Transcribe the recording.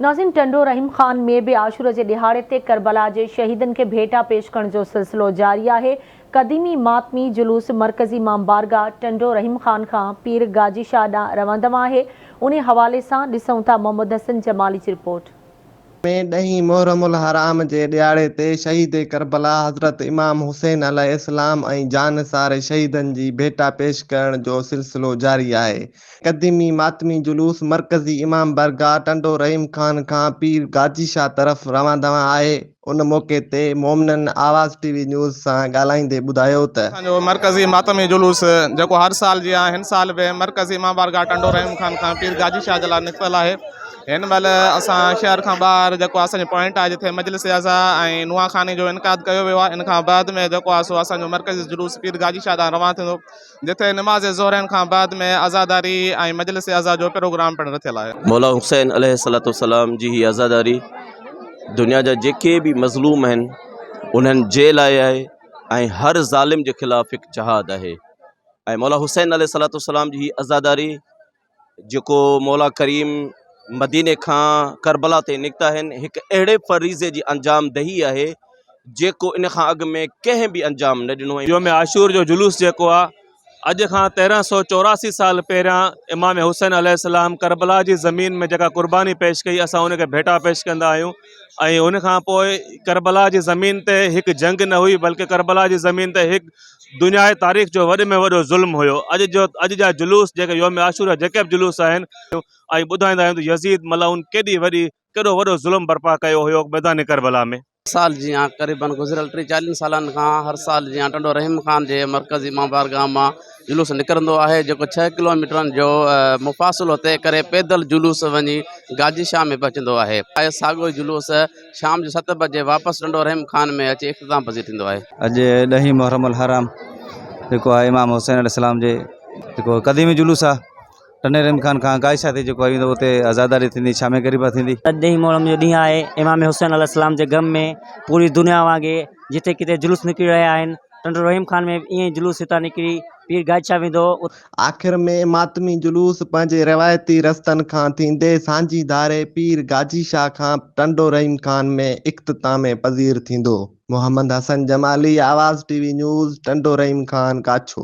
ناظرين ٽنڊو رحيم خان ۾ به عاشور جي ڏهاڙي تي ڪربلا جي شهيدن کي ڀيٽا پيش ڪرڻ جو سلسلو جاري آهي. قديمي ماتمي جلوس مرڪزي امام بارگاهه ٽنڊو رحيم خان کان پير گاجي شاهه ڏانهن روان دوان آهي. انهي حوالي سان ڏسون ٿا محمد حسن جمالي جي رپورٽ. ۾ ڏهين محرم الحرام جي ڏهاڙي تي شهيد ڪربلا حضرت امام حسين عليه السلام ۽ جانثار شهيدن جي ڀيٽا پيش ڪرڻ جو سلسلو جاري آهي. قديمي ماتمي جلوس مرڪزي امام برگاهه ٽنڊو رحيم خان کان پير گاجي شاهه طرف روان دوان آهي، ان موقعي تي مومنن آواز ٽي وي نيوز سان ڳالهائيندي ٻڌايو ته. اسان جو مرڪزي ماتمي جلوس جيڪو هر سال جيان هن سال به مرڪزي امام بارگاهه ٽنڊو رحيم خان کان پير گاجي شاهه جي لاء نڪتل آهي هن مهل اسان شهر کان ٻاهر جيڪو اسان جو پوائنٽ آهي جتي مجلس عزا ۽ نوحا خاني جو انعقاد ڪيو ويو آهي ان کان بعد ۾ جيڪو آهي سو اسان جو مرڪزي جلوس پير گاجي شاهه ڏانهن روان ٿيندو جتي نماز ظهرين کان بعد ۾ عزاداري ۽ مجلس عزا جو پروگرام پڻ رٿيل آهي. مولا حسين عليه الصلوة والسلام جي هي عزاداري دنيا جا جيڪي به مظلوم آهن انهن جي لاء آهي ۽ هر ظالم جي خلاف هڪ جهاد آهي ۽ مولا حسين عليه الصلوة والسلام جي هي عزاداري جيڪو مولا ڪريم مديني کان ڪربلا تائين نڪتا آهن هڪ اهڙي فريضي جي انجام دهي آهي جيڪو ان کان اڳ ۾ ڪنهن به انجام نه ڏنو. يوم عاشور جو جلوس جيڪو آهي اڄ کان 1384 سال پهريان امام حسين عليه السلام ڪربلا جي زمين ۾ جيڪا قرباني پيش ڪئي اسان ان کي ڀيٽا پيش ڪندا آهيون ۽ ان کان پوء ڪربلا جي زمين تي هڪ جنگ نه هئي بلڪه ڪربلا جي زمين تي هڪ دنيا جي تاريخ جو وڏي ۾ وڏو ظلم هيو اڄ جو اڄ جا جلوس جيڪي يوم عاشور جا جيڪي به جلوس آهن ۽ ٻڌائيندا آهيون ته يزيد ملعون ڪيڏي وڏي ڪيڏو وڏو ظلم برپا ڪيو هيو ميدان ڪربلا ۾. سال جيان قريبن گذريل ٽيهه چاليهن سالن کان هر سال جيان ٽنڊو رحيم خان جي مرڪزي امام بارگاهه مان جلوس نڪرندو آهي جيڪو ڇهه ڪلوميٽرن جو مفاصلو طئي ڪري پيدل جلوس وڃي گاجي شاهه ۾ پهچندو آهي ۽ ساڳيو جلوس شام جو ست بجي واپس ٽنڊو رحيم خان ۾ اچي اختتام پذير ٿيندو آهي. اڄ ڏهين محرم الحرام جيڪو آهي امام حسين عليه السلام جي جيڪو قديمي جلوس آهي ٽنڊي رحيم خان کان گائشا تي جيڪو ايندو اتي عزاداري ٿيندي شام غريبا ٿيندي. اڄ ڏهين محرم جو ڏينهن آهي امام حسين عليه السلام جي غم ۾ پوري دنيا وانگي جتي ڪٿي جلوس نڪري رهيا آهن ٽنڊو رحيم خان ۾ به ائين ئي جلوس هتان نڪري پير گائشا ويندو. آخر ۾ ماتمي جلوس پنهنجي روايتي رستن کان ٿيندي سانجهي ڌاري پير گاجي شاهه کان ٽنڊو رحيم خان ۾ اختتام پذير ٿيندو. Muhammad Hassan Jamali, Awaz T V news, Tando Rahim Khan, Kachho.